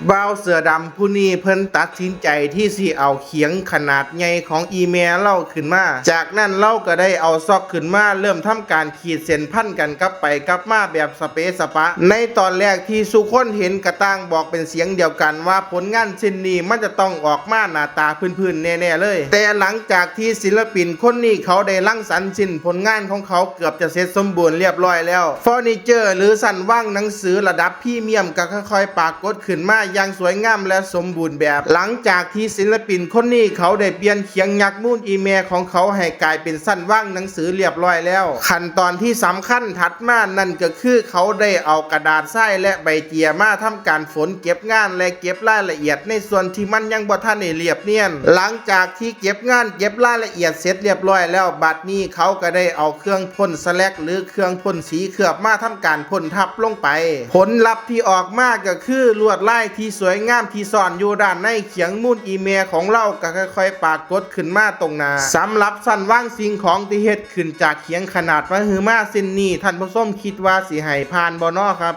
ບ່າວເສືອດຳຜູ້ນີ້ເພິ່ນຕັດສິນໃຈທີ່ຊິເອົາຂຽງຂະໜາດໃຫຍ່ຂອງອີ່ແມ່ລາວຂຶ້ນມາ. ຈາກນັ້ນລາວກໍໄດ້ເອົາຊອກຂຶ້ນມາ ເລີ່ມທຳການຂີດເສັ້ນພັນກັນກັບໄປກັບມາແບບສະເປະສະປະ. ໃນຕອນແລກທີ່ສູ່ຄົນເຫັນກໍຕ່າງບອກເປັນສຽງດຽວກັນວ່າຜົນງານເຊັ່ນນີ້ມັນຈະຕ້ອງອອກມາໜ້າຕາພື້ນໆແນ່ໆເລີຍ. ແຕ່ຫຼັງຈາກທີ່ສິນລະປິນຄົນນີ້ເຂົາໄດ້ລັງສັນສິ້ນຜົນງານຂອງເຂົາເກືອບຈະເສັດສົມບູນລຽບລ້ອຍແລ້ວ, ເຟີນີເຈີ ຫຼື ຊັ້ນວາງໜັງສືລະດັບພຣີມຽມກໍຄ່ອຍໆປາກົດ ຂຶ້ນມາຢ່າງສວຍງາມ ແລະ ສົມບູນແບບ. ຫຼັງຈາກທີ່ສິນລະປິນຄົນນີ້ເຂົາໄດ້ປ່ຽນຂຽງຍັກມູນອີ່ແມ່ຂອງເຂົາໃຫ້ກາຍເປັນຊັ້ນວາງໜັງສືລຽບລ້ອຍແລ້ວ, ຂັ້ນຕອນທີ່ສຳຄັນຖັດມານັ້ນກໍຄືເຂົາໄດ້ເອົາກະດາດຊາຍ ແລະ ໃບເຈຍມາທຳການຝົນເກັບງານ ແລະ ເກັບລາຍລະອຽດໃນສ່ວນທີ່ມັນຍັງບໍ່ທັນໄດ້ລຽບນຽນ. ຫຼັງຈາກທີ່ເກັບງານເກັບລາຍລະອຽດເສັດລຽບລ້ອຍແລ້ວ, ບັດນີ້ເຂົາກໍໄດ້ເອົາເຄື່ອງພົ່ນສະແລັກ ຫຼື ເຄື່ອງພົ່ນສີເຄືອບມາທຳການພົ່ນທັບລົງໄປ. ຜົນລັບທີ່ອອກມາກໍຄືລວດລາຍທີ່ສວຍງາມທີ່ຊ່ອນຢູ່ດ້ານໃນຂຽງມູນອີ່ແມ່ຂອງລາວກໍຄ່ອຍໆປາກົດຂຶ້ນມາຕົງໜ້າ. ສຳລັບຊັ້ນວາງສິ່ງຂອງທີ່ເຮັດຂຶ້ນຈາກຂຽງຂະໜາດມະຫຶມາເຊັ່ນນີ້, ທ່ານຜູ້ຊົມຄິດວ່າຊິໃຫ້ຜ່ານບໍ່ນໍຄັບ?